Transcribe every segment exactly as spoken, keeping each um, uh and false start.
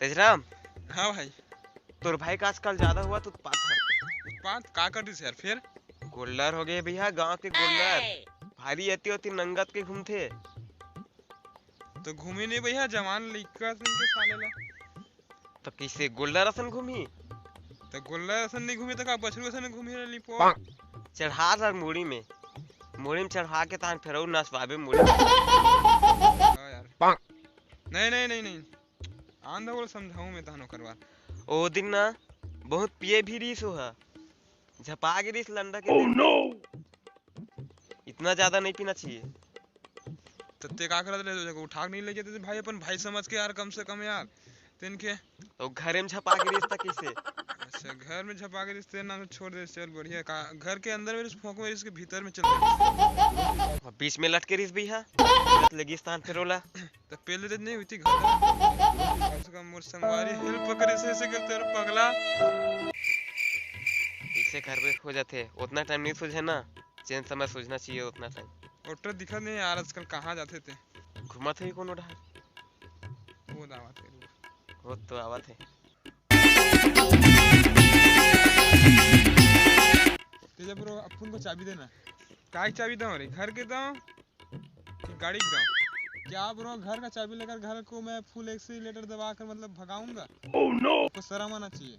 तेजराम, हाँ भाई। तोर भाई का आजकल ज्यादा होवत उत्पात है। उत्पात का कर दिस यार फिर? गोल्डर हो गए भैया, गांव के गोल्डर। भारी एती ओती नंगत के घूमथे। तो घूमी नहीं भैया, जवान लइका असन के साले ला। तो कइसे गोल्डर असन घूमी? तो गोल्डर असन नहीं घूमी तो का बछरू असन घूमी रही पो? चढ़ा सर मुड़ी में, मुड़ी में चढ़ा के तहान फेर अउ नसवाबे मुड़ी में। हाँ यार। नहीं, नहीं, नहीं, नहीं। आन दे, ओला समझाऊं मैं तहन ओकर बार। ओ दिन ना बहुत पिए भी रहिस ओहा, झपा गे रहिस लंडा के दिन। इतना ज्यादा नहीं पीना चाहिए। तो ते का करत रहे, उठा के नहीं ले जाते थे भाई, अपन भाई समझ के यार, कम से कम यार। तेन के तो घरे में झपा गे रहिस त कइसे? अच्छा, घर में झपा गे रहिस, तेन नाम से छोड़ दे, चल बढ़िया। का घर के अंदर में रहिस, फोंक में रहिस के भीतर में चल रहिस? अब बीच में लटके रहिस भैया, लगिस तहान फेर ओला। तो पहले तो नहीं हुई थी घर। कम से कम मोर संगवारी हेल्प करे से, ऐसे करते रहो पगला। इसे घर पे हो जाते, उतना टाइम नहीं सूझे ना, जेन समय सूझना चाहिए उतना टाइम। ऑटो दिखत नहीं यार, आजकल कहाँ जाते थे? घुमत है कोनो डहर। वो दावत है। वो तो आवत है। तेजा ब्रो, अपन को चाबी देना। काय चाबी दो रे? घर के दो कि गाड़ी के दो? क्या ब्रो, घर का चाबी लेकर घर को मैं फुल एक्सीलेटर दबा कर मतलब भगाऊंगा? Oh no! आपको शर्म आना चाहिए।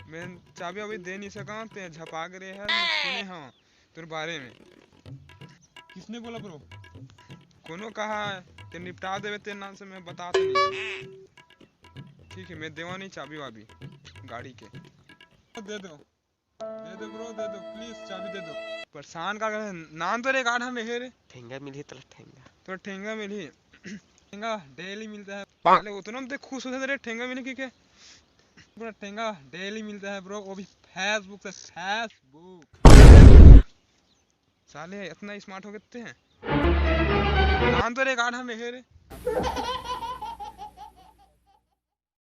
मैं चाबी अभी दे नहीं सका, ते झपा के रहे है, सुने हाँ तोर बारे में। किसने बोला ब्रो? कोनो कहा है, ते निपटा देवे, तेरे नाम से मैं बता तो नहीं। ठीक है, मैं देवा नहीं चाबी वाबी गाड़ी के। दे दो, दे दो ब्रो, दे दो, प्लीज चाबी दे दो। परेशान का करे? नाम तो रे गाढ़ा में है रे। ठेंगा मिली तोला ठेंगा। तो ठेंगा मिली। ठेंगा डेली मिलता है। पहले उतना में तो खुश होते रे, ठेंगा मिले के, के? पूरा ठेंगा डेली मिलता है ब्रो, वो भी फेसबुक से, फेसबुक। साले इतना स्मार्ट हो गए हैं। नाम तो रे गाढ़ा में है रे।